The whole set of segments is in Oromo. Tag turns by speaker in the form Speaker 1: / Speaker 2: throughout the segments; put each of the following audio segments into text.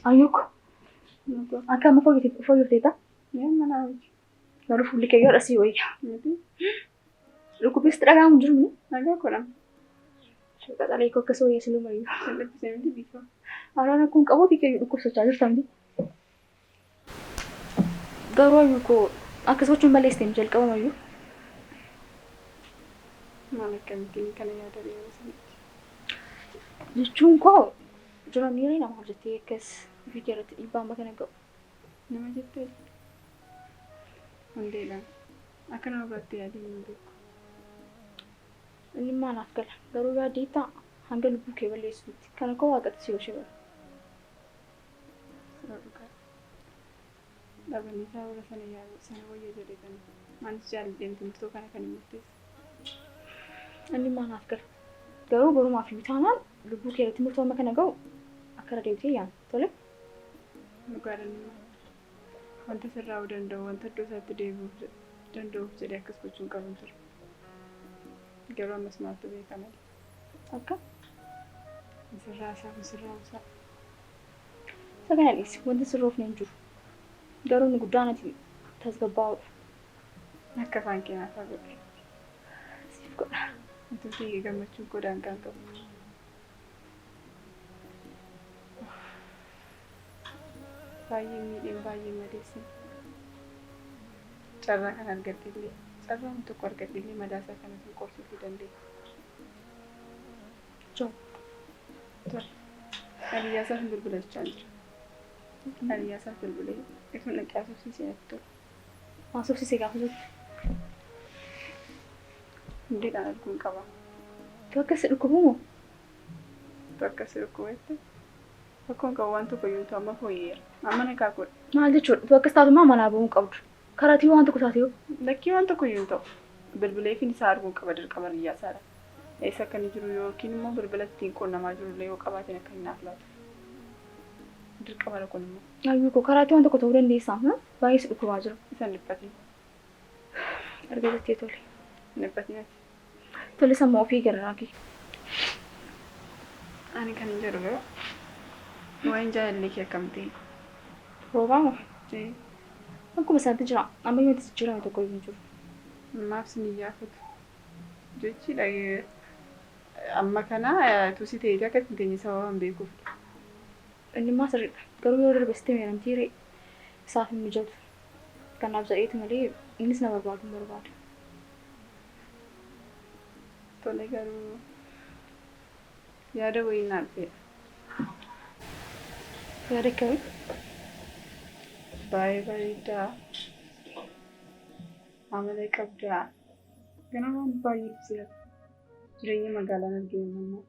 Speaker 1: Ayyuuk akka amma fooyyofteetta?
Speaker 2: Mana hojii.
Speaker 1: Garuu fuulli kee yoo dhasii wayya.
Speaker 2: Miti.
Speaker 1: Dhukkubbisti dhaga'amu jiru ni?
Speaker 2: Nagaa godhama.
Speaker 1: Qaxalee koo akkas wayya silumayyuu.
Speaker 2: Salphisee miti bifa.
Speaker 1: Haaraan akkuun qabu ofii kee dhukkubsachaa jirta miti. Garuu ayyuu koo akkas gochuun balleessitee jalqabamayyuu.
Speaker 2: Maal akkamittiin kana yaada yeroo sanatti?
Speaker 1: Jechuun koo jira miirri nama hojjettee akkas ofii kee irratti dhiibbaa amma kana ga'u.
Speaker 2: Nama jettee hundeedhaan akka nama biraatti yaadee hin beeku.
Speaker 1: Inni maanaaf gala garuu yaaddeettaa hanga lubbuu kee balleessuutti kana koo waaqatti si oolchee bara.
Speaker 2: Sirra dhugaa. Dhabanii sababa sana yaadu sana wayya jedhee kan anis jaalladhee murtoo kana kan hin murteesse.
Speaker 1: Inni maanaaf gala garuu borumaaf iyyuu taanaan lubbuu kee irratti murtoo amma kana ga'u akka irra deebitee yaaddu tole.
Speaker 2: Dhugaadhaan immoo wanta sirraa'uu danda'u wanta iddoo isaatti deebi'uuf danda'uuf jedhee akkas gochuun qabu ture. Garuu ammas maaltu beeka malee.
Speaker 1: Akka
Speaker 2: Sirraa isaa sirraa'uu isaa.
Speaker 1: Isa kana dhiisi wanti sirroofne hin jiru. Garuu inni guddaan ati tasgabbaa'uudha.
Speaker 2: Akka afaan kee naaf haa godhu.
Speaker 1: Siif godha.
Speaker 2: Utuu gammachuu godhaan kan qabu. Baay'ee miidheen baay'ee madeessin. Carraa kana argadhillee carraa tokko argadhillee madaasaa kana sun qorsiisuu dandeenya.
Speaker 1: Ciao.
Speaker 2: Tole. Hariyyaasaaf bilbilachaa jira. Hariyyaasaaf bilbilee ifin dhaqee haasofsiisee natti tola.
Speaker 1: Haasofsiisee gaafa jettu.
Speaker 2: Hundeedhaan arguun qaba.
Speaker 1: Tu akkas dhukkubu moo?
Speaker 2: Tu akkas dhukkubetti. Rakkoon qabu waan tokko iyyuu amma fooyyeera. Amma nagaa godha.
Speaker 1: Maal jechuudha? Tu akkas taatu maa manaa ba'uu hin qabdu. Karaatii waan tokko taate yoo.
Speaker 2: Lakkii waan tokko iyyuu hin ta'u. Bilbileefin isaa arguun qaba dirqama hiriyyaasaadha. Eessa akka inni jiru yookiin immoo bilbila ittiin qunnamaa jirullee yoo qabaatin akka inni naaf laatu. Dirqama kun immoo.
Speaker 1: Ayyuu koo karaatii waan tokko ta'uu dandeessaa? Baay'ee si dhukkubaa jira.
Speaker 2: Isa hin dhiphatin.
Speaker 1: Erga jettee tole.
Speaker 2: Hin dhiphatin ati.
Speaker 1: Tole sammuu ofii gara kee.
Speaker 2: Ani kan hin jedhu garuu waa'een jaalallee kee akkam ta'e?
Speaker 1: Roobaa moo? Akkuma isaatti jira. Amma yoo itti jijjiirame tokko iyyuu hin jiru.
Speaker 2: Maaf sin iyyaafatu? Jechiidha amma kana tusii ta'eeti akka ittiin teenye sababa hin beekuuf.
Speaker 1: Inni immoo sirriidha. Garuu yoo darbe sitti meeramtii ree isaaf hin mijatu. Kanaaf jedheeti malee innis na barbaadu hin barbaadu.
Speaker 2: Tole garuu yaada wayii naa dhufeedha.
Speaker 1: Yaada akkamii?
Speaker 2: Baay'ee bareedaa. Amala qabdaa. Ganama waan baay'ee jira. Jireenya magaalaan arginu nama.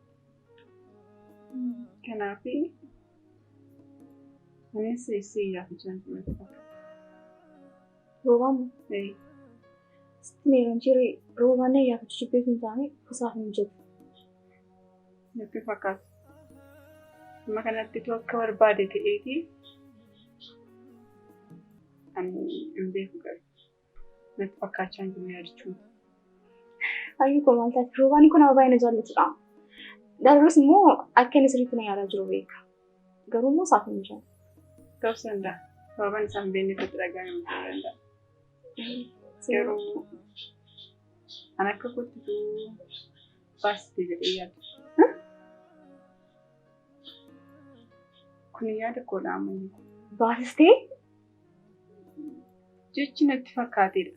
Speaker 2: Kanaaf anis si iyyaafachaa jiru.
Speaker 1: Roobaan moo? Sitti meeramtii ree roobaan na iyyaafachuu jibbeetu hin taane isaaf hin mijatu.
Speaker 2: Natti fakkaata. Amma kanatti tu akka barbaade ta'eeti ani hin beeku garuu. Natti fakkaachaa hin jiru yaadachuun.
Speaker 1: Ayyuu koo maal taate roobaan kun nama baay'ee na jaallatudha. Darbus immoo akka inni sirriitti na yaadaa jiru beeka. Garuu immoo isaaf hin mijatu.
Speaker 2: Ta'uus danda'a. Sababaan isaan hin beekne itti dhaga'amuu danda'a. Garuu ani akka kottituu baasite jedhee yaada. Kun yaada koodha ammayyuu.
Speaker 1: Baasistee?
Speaker 2: Jechi natti fakkaatedha.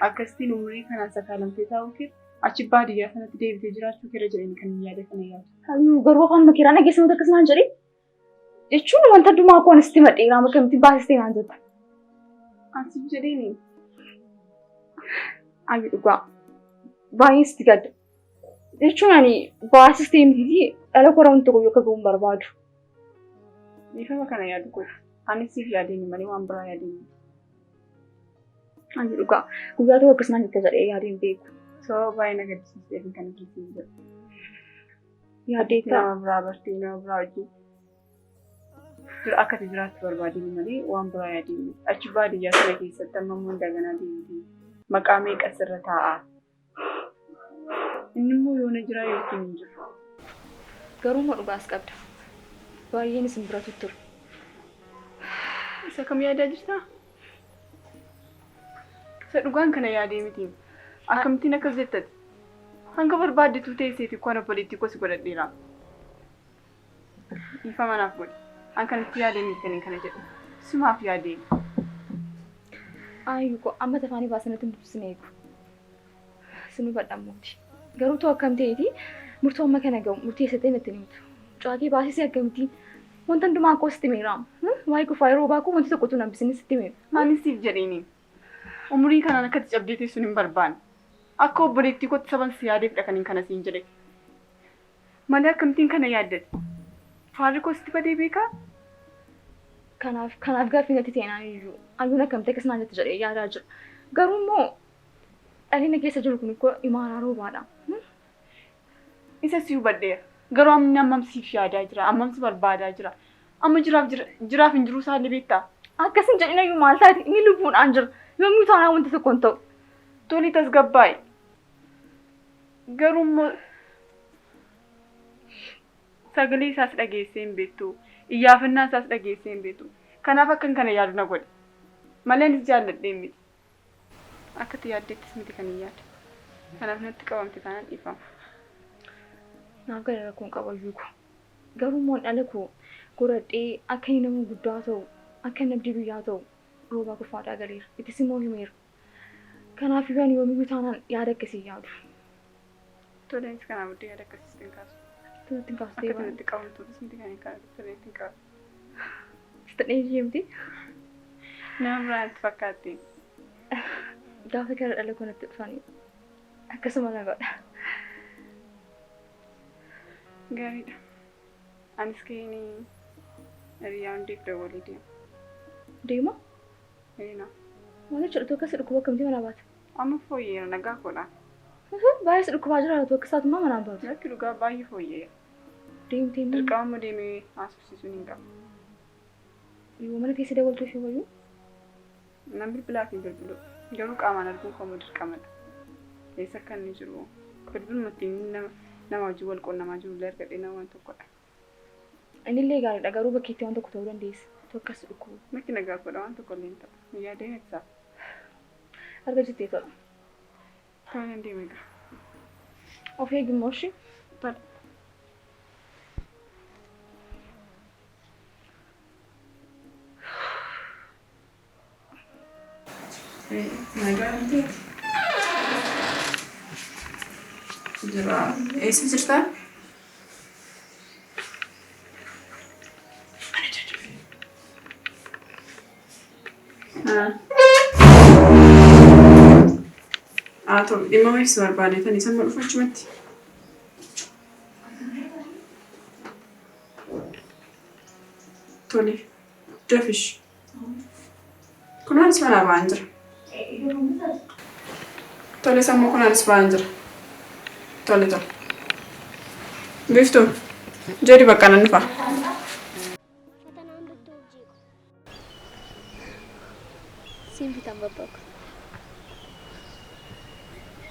Speaker 2: Akkasitiin umurii kanaan sakaalamtee taa'uu kee achi baadiyyaa sanatti deebitee jiraachuu keera jedhanii kan yaada kana yaadu.
Speaker 1: Ayyuu garuu afaan makiiraan dhageessimoota akkas naan jedhee jechuun wanta addumaa koo anis itti madheeraa akkamitti baasistee naan jetta.
Speaker 2: Asif jedheeni.
Speaker 1: Ayyuu dhugaa baay'ee sitti gadda. Jechuun ani baasistee miti dhala koo wanti tokko akka ga'u hin barbaadu.
Speaker 2: Dhiifama kana yaadu godhu. Anis siif yaadeen malee waan biraa yaadeen.
Speaker 1: Ayyuu dhugaa guyyaa tokko akkas naan jetta jedhee yaadeen beeku.
Speaker 2: Sababa baay'ee na gaddisiiseef kan keessi jedhu.
Speaker 1: Yaaddee ta'a.
Speaker 2: Nama biraa bartee nama biraa wajjin jira akka ati jiraattu barbaadeen malee waan biraa yaadeen. Achi baadiyyaa sana keessatti amma immoo daganaa deemtee maqaa meeqa sirra taa'a. Inni immoo yoona jira yookiin hin jiru.
Speaker 1: Garuu immoo dhugaas qabda. Baay'een isin biratu ture.
Speaker 2: Isa kam yaadaa jirtaa? Isa dhugaan kana yaadee miti. Akkamittiin akkas jettati? Hanga barbaaddetu teesseeti koo obboleettii koo si godhadheera. Dhiifama naaf godhi. An kanatti yaadee miti kan kana jedhu. Sumaaf yaadee.
Speaker 1: Ayyuu koo amma tafaanii baasanatti hin dubbisne eegu. Sin hubadha mooti. Garuu too akkam ta'eeti murtoo amma kana ga'u murteessitee natti himtu. Caakee baasisee akkamittiin wanta hundumaa koo sitti meeraam. Waa'ee kufaa yeroo baakuu wanti tokkotu na hambisini sitti meera.
Speaker 2: Anis siif jedheeni. Umurii kanaan akkatti cabdee teessuun hin barbaanne. Akka obboleettii kootti saban si yaadeefidha kan hin kana siin jedhe. Malee akkamittiin kana yaaddate? Faarri koo sitti badee beekaa?
Speaker 1: Kanaaf gaaffii natti ta'e naan iyyuu ayyuun akkamitti akkas naan jette jedhee yaadaa jira. Garuu immoo dhalli keessa jiru kun koo imaanaa roobaadha.
Speaker 2: Isa si hubadheera. Garuu amni ammam siif yaadaa jira, ammam si barbaadaa jira. Amma jiraaf hin jiruu isaallee beektaa?
Speaker 1: Akkas hin jedhin ayyuu maal taate inni lubbuudhaan jira. Yommuu taanaan wanta tokko hin ta'u.
Speaker 2: Toli tasgabbaa'i. Garuu immoo sagalee isaas dhageessee hin beektu. Iyyaafannaa isaas dhageessee hin beektu. Kanaaf akkan kana yaadu na godhe. Malee anis jaalladhee miti. Akka itti yaaddeettis miti kan hin yaade. Kanaaf natti qabamte taanaan dhiifama.
Speaker 1: Naaf gara rakkoon qaba ayyuu koo. Garuu immoo dhala koo godhadhee akka inni nama guddaa ta'u, akka inni abdii biyyaa ta'u roobaa kurfaadhaa galeera. Ittis immoo himeera. Kanaaf iyyuu ani yoomiyyuu taanaan yaada akkasii yaadu.
Speaker 2: Toleenis kanaa booddee yaada akkasii sitti hin kaasu.
Speaker 1: Natti hin kaastee
Speaker 2: Akka natti qabamtuufis miti kan hin kaasu. Tolee hin kaasu.
Speaker 1: Sitti dheeyyee miti.
Speaker 2: Nama biraa natti fakkaatti.
Speaker 1: Gaafa gara dhala koo natti dhufanii akkasuma na godha.
Speaker 2: Gaariidha. Anis ka'een hiriyaa hundeef dawwalee deema.
Speaker 1: Deema?
Speaker 2: Eena.
Speaker 1: Maal jechuudha tokko si dhukkuba akkamitti manaa baata?
Speaker 2: Amma fooyyeera nagaa koodha.
Speaker 1: Baay'ee si dhukkubaa jira tokko isaatu maa manaa baatu?
Speaker 2: Lakki dhugaa baay'ee fooyyeera.
Speaker 1: Deemtee immoo
Speaker 2: Dirqama immoo deemee haasofsiisuun hin qabu.
Speaker 1: Yoo mana keessa dawwaltuu fi wayyuu?
Speaker 2: Nan bilbilaaf hin bilbilu. Garuu qaamaan arguun koo immoo dirqamadha. Eessa akka inni jiru bilbiluma ittiin nama wajjin wal quunnamaa jiru illee argadhee nama waan tokkodha.
Speaker 1: Innillee gaariidha garuu bakkeetti waan tokko ta'uu dandeessa. Tokko as dhukkubu.
Speaker 2: Lakki nagaa koodha waan tokko illee hin ta'u. Yaadeen ibsaaf.
Speaker 1: Arga jettee tola.
Speaker 2: Tola nan deema egaa.
Speaker 1: Of eegi immoo ishee.
Speaker 2: Tola. Nagaa miti. Jira. Eessa jirta? Haa ta'u dhimma wayii si barbaadeetanii samma dhufu achumatti. Tole. Dafish. Kunaanis manaa ba'aan jira. Tole sammuu kunaanis ba'aan jira. Tole tole. Biiftuu jedhi bakka nan dhufa.
Speaker 3: Fatanaan bittuuf jeequ.
Speaker 4: Siin bitan babbaku.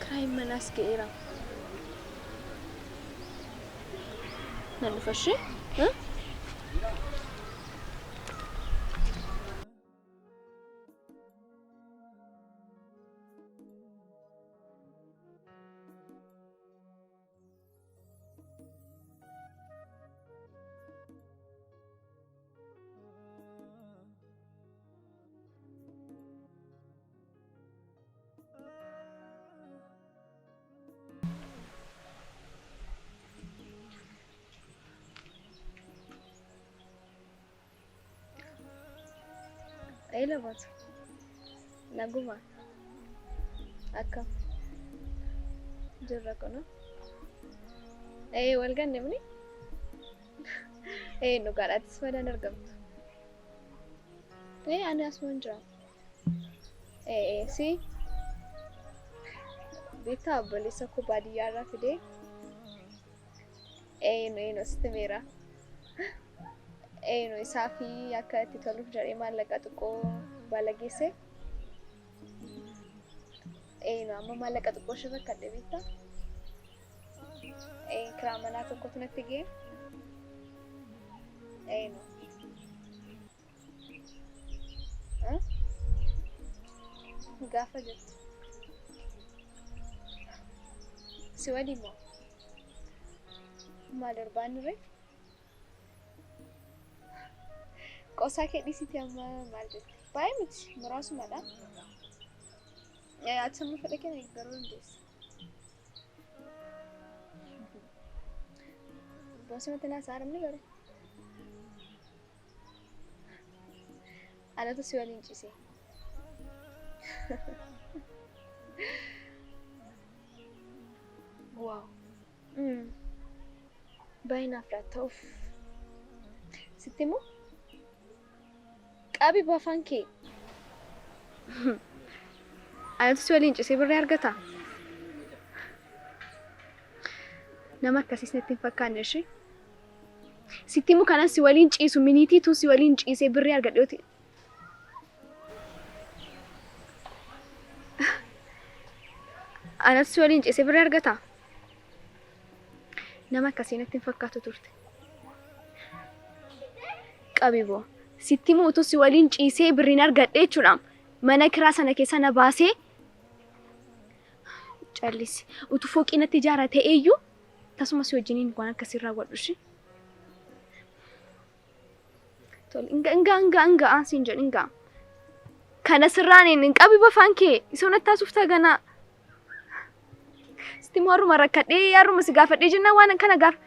Speaker 4: Kiraayin manaas ga'eera. Nan dhufa ishee. Eela baatu. Naguma. Akkam. Jirra kuna. Ee wal ganne mini. Ee dhugaadhaattis madaan argamtu. Ee ani asuman jira. Ee si. Beektaa obboleessa koo baadiyyaa irraa fidee. Ee nu sitti meera. Ee nu isaa fi akka itti toluuf jedhee maallaqa xiqqoo baala geesse. Ee nu amma maallaqa xiqqoo ishee rakkadhe beektaa. Ee kiraa manaa tokkotu natti ga'e. Ee nu. Gaafa jettu. Si waliin moo? Maal barbaannu ree? Qoosaa kee dhiisiti amma maal jette? Baay'ee miti muraasumadha. Ati sammuu fedha kee garuu dandeessa. Boosuma tanaa isaa haramni garuu. Anatu si waliin ciise. Waaw. Baay'ee naaf laatta uff. Sitti immoo qabi afaan kee. Anatu si waliin ciisee birrii argata. Nama akkasiis natti hin fakkaanne ishee. Sitti immoo kanan si waliin ciisu miniitiitu si waliin ciisee birrii argadhe yoo ta'e. Anatu si waliin ciisee birrii argata. Nama akkasii natti hin fakkaatu turte. Qabi boo. Sitti immoo utuu si waliin ciisee birriin argadhe jechuudha. Mana kiraa sana keessa na baasee callisi. Utuu fooqii natti ijaara ta'eeyyuu tasuma si wajjiniin waan akkasii raawwadhu ishee. Tole, inga inga inga inga siin jedhu inga. Kana sirraan hin qabi bafaan kee isa natti taasuuf taganaa. Sitti immoo haruma rakkadhee haruma si gaafadhee jennaan waan kana gaafa.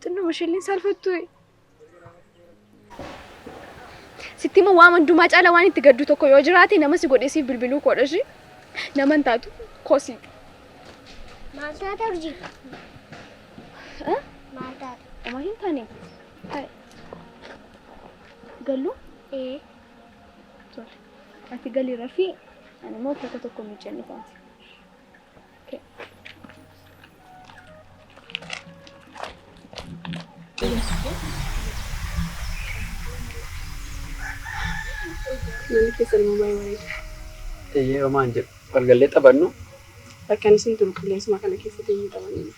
Speaker 4: Xinnuma isheelleen saalfattu. Sitti immoo waan hundumaa caala waan itti gaddu tokko yoo jiraate nama si godhee siif bilbiluu koodha ishee. Nama hin taatu kosii.
Speaker 3: Maal taata urjii? Maal taata?
Speaker 4: Homaa hin taane. Gallu?
Speaker 3: Ee.
Speaker 4: Tole. Ati galii rafii ani immoo tokko tokko miiceen dhufaati.
Speaker 2: Manni keessan immoo baay'ee bareeda.
Speaker 5: Eeyyee homaan jedhu. Walgallee taphannu.
Speaker 2: Bakka ani isin turu qilleensuma kana keessa teenyee taphannu.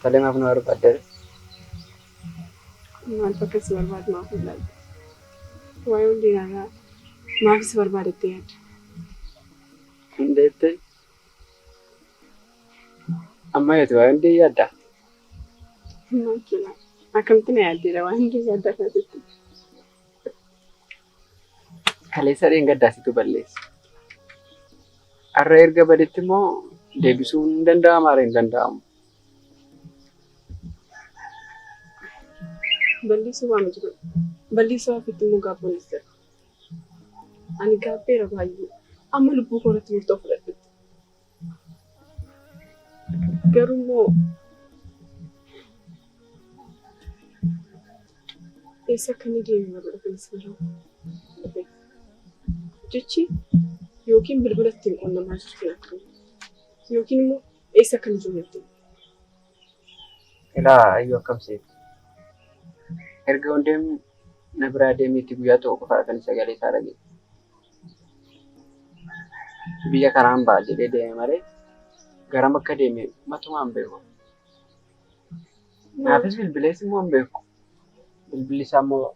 Speaker 5: Tolee maaf nu barbaadde?
Speaker 2: Maal bakka si barbaadu maaf hin laalle? Waa'ee hundeenarraa maaf si barbaadettee yaadda?
Speaker 5: Hundeettee? Amma yooti waa'ee hundee yaaddaa?
Speaker 2: Maal jedhaa? Akkamitti na yaaddeedha waa'ee hundee yaaddaa kanatti?
Speaker 5: Kaleessa dheengaddaa situ balleessa. Har'a erga badetti immoo deebisuun hin danda'amaa hin danda'amu?
Speaker 2: Balleessuu waan jiru. Balleessuu ofiitti immoo gaabbonis jira. Ani gaabbeera baay'ee. Amma lubbuu koo irratti murtoo fudhadhutti. Garuu immoo eessa akka inni deeme barbaada kan isin dhufe. Jechi yookiin bilbila ittiin qunnamaa jirtu natti yookiin immoo eessa akka inni jiru natti.
Speaker 5: Ilaa ayyuu akkam seeti. Erga hundeen na biraa deemeetti guyyaa tokko qofaadha kan sagalee isaa dhagee. Biyya kanaan ba'a jedhee deeme malee garam akka deeme matumaa hin beeku. Naafis bilbilees immoo hin beeku. Bilbilli isaa immoo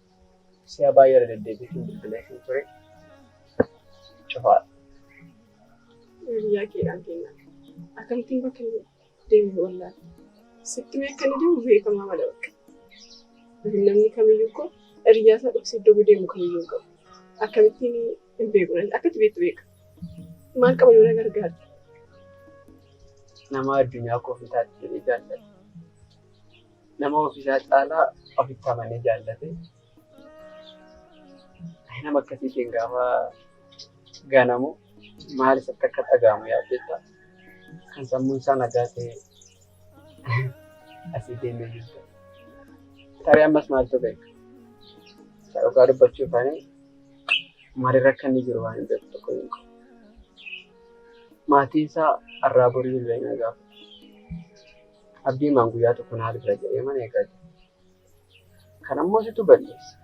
Speaker 5: si'a baay'ee irra deddeebiitiin bilbileefin ture. Cufaadha.
Speaker 2: Hiriyaa keedhaan kennaa. Akkamittiin bakka inni deeme wallaala. Sitti mee akka inni deemu beekamaa mala bakka. Namni kamiyyuu koo hiriyaa isaa dhoksee iddoo deemu kamiyyuu hin qabu. Akkamittiin hin beeku. Akkatti beektu beeka. Maal qaba yoo na gargaarte?
Speaker 5: Nama addunyaa koo ofii taate jedhee jaallate. Nama ofiisaa caalaa ofitti amanee jaallate. Nama akkasiitiin gaafa ganamu maal isatti akka dhaga'amu yaaddetta. Kan sammuun isaa nagaa ta'e asii deemee jirta. Tarii ammas maaltu beeka? Dhugaa dubbachuuf ani maalirra akka inni jiru waan hin beeku tokko hin qabu. Maatiin isaa har'aa borii bilbilee na gaafatu. Abdiimaan guyyaa tokko na bira jedhee mana eegaa jira. Kan ammoo situ balleessa.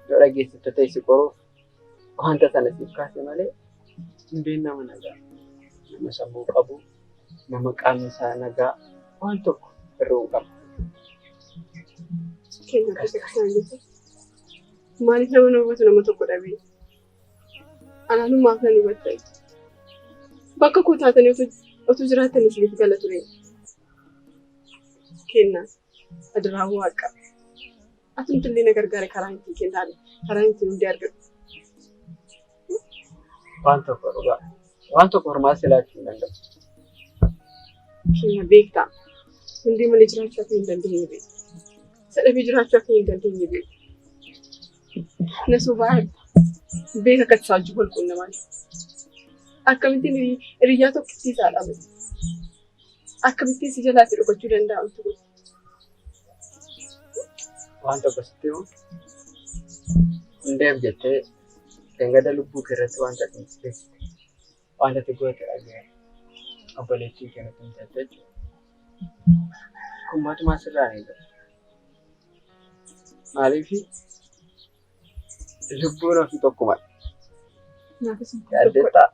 Speaker 5: Yoo dhageessifte ta'e si qoruuf wanta sana siif kaase malee hundeen nama nagaa, nama sammuu qabu, nama qaamni isaa nagaa waan tokko hir'uu hin qabu.
Speaker 2: Kennaa keessa akka isaan jettu. Maaliif nama na hubatu nama tokko dhabee? Anaanumaaf nan hubattan. Bakka koo taatanii otuu jiraattanii isiniif gala ture. Kennaa adaraa waaqa. Atumti illee na gargaare karaa ittiin kennaan karaa ittiin hundee argadhu.
Speaker 5: Waan tokko dhugaa. Waan tokko hormaas laachuu hin danda'u.
Speaker 2: Kenna beektaa. Hundee malee jiraachuu akka hin dandeenye beekta. Isa dhabee jiraachuu akka hin dandeenye beekta. Na sobaa jirta. Beeka akka isaa wajjin wal quunnamaa jiru. Akkamittiin hiriyyaa tokkittii isaa dhabe? Akkamittiin si jalaatti dhokachuu danda'a wanti kun?
Speaker 5: Waan tokko sitti himu. Hundeef jettee dhengada lubbuu kee irratti wanta ati murteessite, wanta ati goote dhaga'e obboleettiin kee nutti himteetta jechuudha. Kun matumaa sirraa hin eegamu. Maaliif lubbuun ofii tokkumadha.
Speaker 2: Naafis hundeen tokkodha.
Speaker 5: Yaaddeettaa?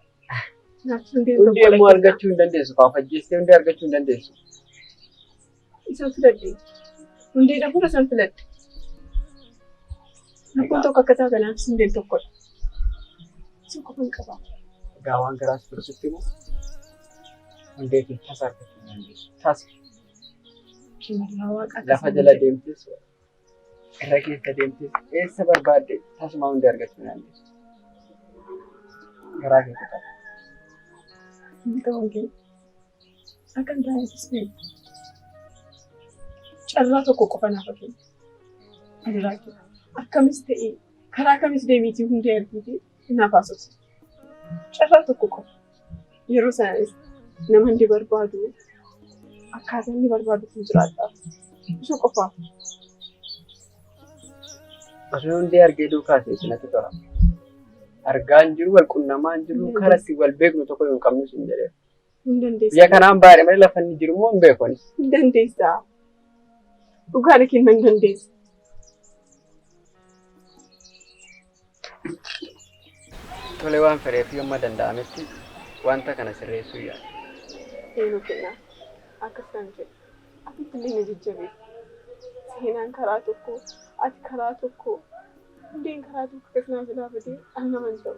Speaker 2: Naafis hundeen
Speaker 5: Hundee
Speaker 2: tokkodha.
Speaker 5: immoo argachuu hin dandeessu. Kan ajjeestee hundee argachuu hin dandeessu.
Speaker 2: Isaan filadhe. Hundee dhabuun isaan filadhe. Lubbuun tokko akka taate naafis hundeen tokkodha. Isa qofan qaba.
Speaker 5: Egaa waan garaas turu sitti himu hundee kee tasa argachuu hin dandeessu. Tasa.
Speaker 2: Kenna waaqa
Speaker 5: Lafa jala deemtes irra keessa deemtes eessa barbaadde tasuma hundee argachuu hin dandeessu. Garaa kee kutaa.
Speaker 2: Ta'uu kee akka hin taanetis beektu. Carraa tokko qofa naaf kenna. Adaraa kee. Akkamis ta'ee karaa kamis deemiitii hundee argiitee naaf haasofsiisu. Carraa tokko qofa. Yeroo sanas nama inni barbaadu akkaataa inni barbaadutti jiraadhaaf. Isa qofaaf.
Speaker 5: Osoo hundee argee duukaa seetu natti tola. Argaa hin jiru, wal qunnamaa hin jiru, karaa ittiin wal beeknu tokko hin qabnu sin jedhee.
Speaker 2: Hin dandeessa.
Speaker 5: Biyya kanaan baay'ee malee lafa inni jiru immoo hin beeku anis.
Speaker 2: Hin dandeessa. Dhugaadha kenna hin dandeessa.
Speaker 5: Tole waan fedheef yooma danda'ametti wanta kana sirreessuu yaala.
Speaker 2: Eenyu kenna? Akkas kan jedhu. Atitti illee na jajjabeessa. Seenaan karaa tokko, ati karaa tokko, hundeen karaa tokko akkas naaf ilaafatee an nama hin ta'u.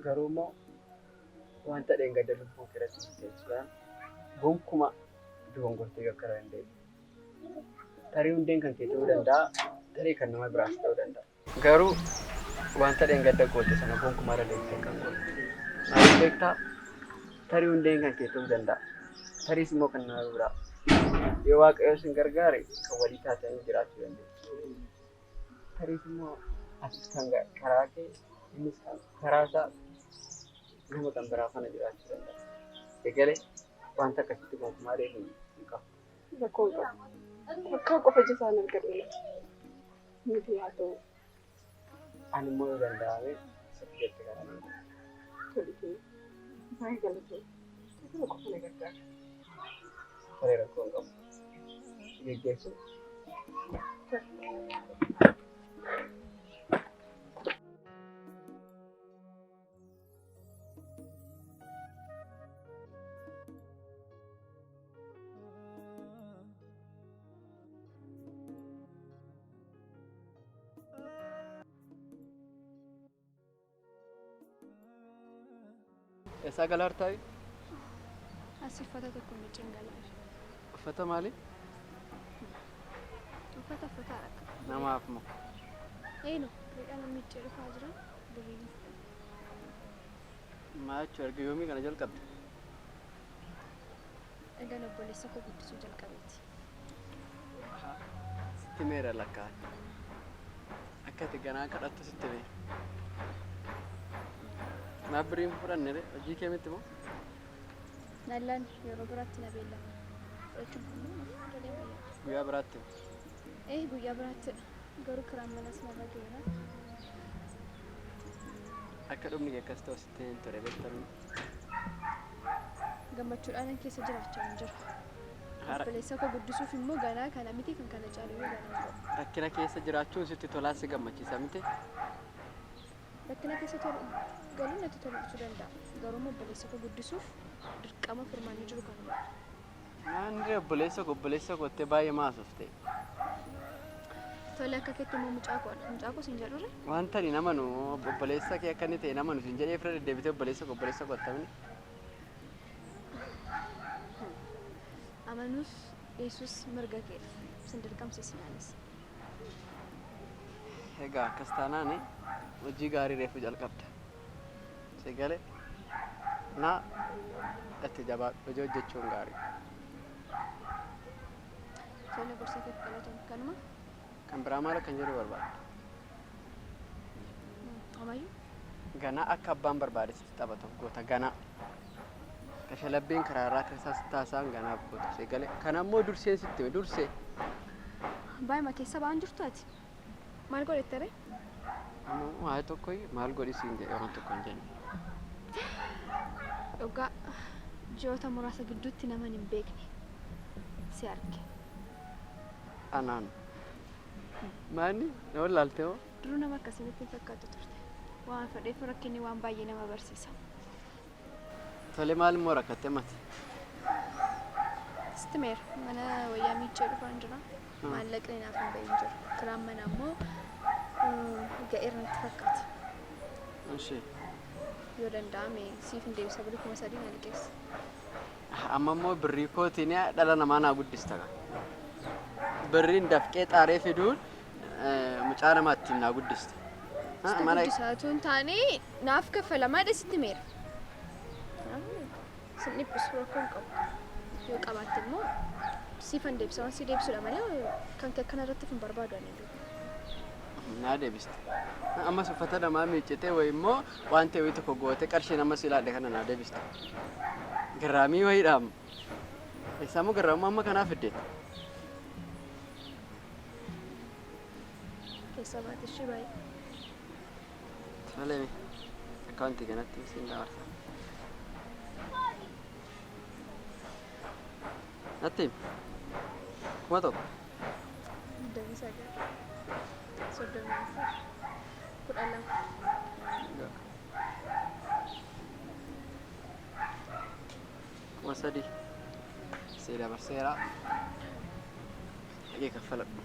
Speaker 5: Garuu immoo wanta dheengadda lubbuu kee irratti murteessu kana gonkumaa dogongortee akka irra hin deebiin. Tarii hundeen kan kee ta'uu danda'a, tarii kan nama biraas ta'uu danda'a. Garuu wanta dheengadda goote sana gonkumaa irra deebitee kan goote. Maaliif beektaa? Tarii hundeen kan kee ta'uu danda'a. Tariis immoo kan nama biraa. Yoo Waaqayyo sin gargaare kan walii taatanii jiraachuu dandeessu. Tariis immoo atis kan karaa kee innis kan karaa isaa nama kan biraa faana jiraachuu danda'a. Egalee wanta akkasitti gonkumaa deebiin hin qabu.
Speaker 2: Rakkoo hin qabu. Takkaa qofa ija isaan argadhu malee. Miti haa ta'u.
Speaker 5: Ani immoo yoo danda'ame sitti jette kana nan godha.
Speaker 2: Tole kenna. Baay'ee galatoomi. Takkaa qofa na gargaara.
Speaker 5: Tarii rakkoo hin qabu. Geggeessu.
Speaker 6: Eessaa galaa jirtaayi?
Speaker 4: Asii uffata tokko miicceen galaa jira.
Speaker 6: Uffata maali?
Speaker 4: Uffata uffata akka.
Speaker 6: Namaaf moo?
Speaker 4: Eeno, reedhaan miiccee dhufaa jira. Birriin fudhadha.
Speaker 6: Maa jechuun erga yoomii kana jalqabde?
Speaker 4: Egaan obboleessa koo guddisuu jalqabeeti.
Speaker 6: Sitti meera lakkaa. Akka ati ganaa kadhattu sitti meera. Maaf birriin fudhanne ree? Hojii kee miti moo?
Speaker 4: Nallaan yeroo biraatti na beellama. Fudhachuun immoo tolee wayyaa.
Speaker 6: Guyyaa biraatti.
Speaker 4: Eh, guyyaa biraattidha. Garuu kiraan manas narra ga'eera.
Speaker 6: Akka dhumni kee akkas ta'u sitti hin ture beektaa?
Speaker 4: Gammachuudhaan keessa jiraachaa hin jiru.
Speaker 6: Hara
Speaker 4: Obboleessa koo guddisuuf immoo ganaa kana miti kan kana caalu yoo ganaa godha.
Speaker 6: rakkina keessa jiraachuun sitti tolaa si gammachiisa miti?
Speaker 4: Rakkina keessa tolu galuun natti toluu danda'a. Garuu immoo obboleessa koo guddisuuf dirqama furmaanni jiru kanuma.
Speaker 6: Naan ree obboleessa koo obboleessa koo jettee baay'ee maasofte.
Speaker 4: Tole akka keetti immoo mucaa koodha. Mucaa koo siin jedhurre?
Speaker 6: Wanta ani namanu obboleessa kee akka inni ta'e namanu siin jedhee fira deddeebitee obboleessa koo obboleessa koo attamni.
Speaker 4: Amanuus dhiisuus mirga keedha. Sin dirqamsiisne anis.
Speaker 6: Egaa akkas taanaan hojii gaarii reefu jalqabda. Si galee na itti jabaadhu hojii hojjechuun gaarii.
Speaker 4: Tole gorsa keef galatoom kanuma.
Speaker 6: Kan biraa maal akkan jedhu barbaadda?
Speaker 4: Amayyuu.
Speaker 6: Ganaa akka abbaan barbaade sitti taphatuuf goota ganaa. Kashalabbiin karaa irraa keessaa sitti haasa'an ganaaf goota si galee. Kana immoo durseen sitti hime dursee.
Speaker 4: Baay'ima keessa ba'aan jirtu ati. Maal godhette ree?
Speaker 6: Amma waa tokko maal godhi siin jedhe waan tokko hin jenne.
Speaker 4: Dhugaa ji'oota muraasa gidduutti naman hin beekne si arge.
Speaker 6: Anaan. Maanni na wallaalte hoo?
Speaker 4: Duruu nama akkasii natti hin fakkaattu turte. Waan fedheef rakkinni waan baay'ee nama barsiisa.
Speaker 6: Tole maal immoo rakkatte mati?
Speaker 4: Sitti meera mana wayyaa miiccee dhufaan jira. Maallaqni naaf hin bahin jiru. Kiraan manaa immoo ga'eera natti fakkaata.
Speaker 6: Ishee.
Speaker 4: Yoo danda'ame siif hin deebisa birrii 3000 na liqeessa.
Speaker 6: Amma immoo birrii kootiin dhala namaa naa guddista kaa. Birriin dafqee xaaree fiduun mucaa namaa ittiin naa guddista.
Speaker 4: Sitti
Speaker 6: Mana
Speaker 4: guddisaa otoo hin taane naaf kaffalamaadha sitti meera. Sin dhiphisu rakkoo hin qabu. Yoo qabaatte immoo siifan deebisa waan si deebisudha malee kan kee akkana irratti hin barbaadu ani iyyuu.
Speaker 6: Naa deebiste. Ammas uffata namaa miiccitee wayi immoo waan ta'e wayii tokko gootee qarshii nama si laadhe kana naa deebiste. Garraamii wayiidha amma. Eessaa immoo garraamummaa amma kanaa fiddeetta?
Speaker 4: Keessaa baate ishee baay'ee.
Speaker 6: Tole akkaawuntii kanatti siin dabarsa. Natti himi. 1000.
Speaker 4: 29 34 12.
Speaker 6: 3000. Sii dabarseera. Dhaqee kaffaladhu.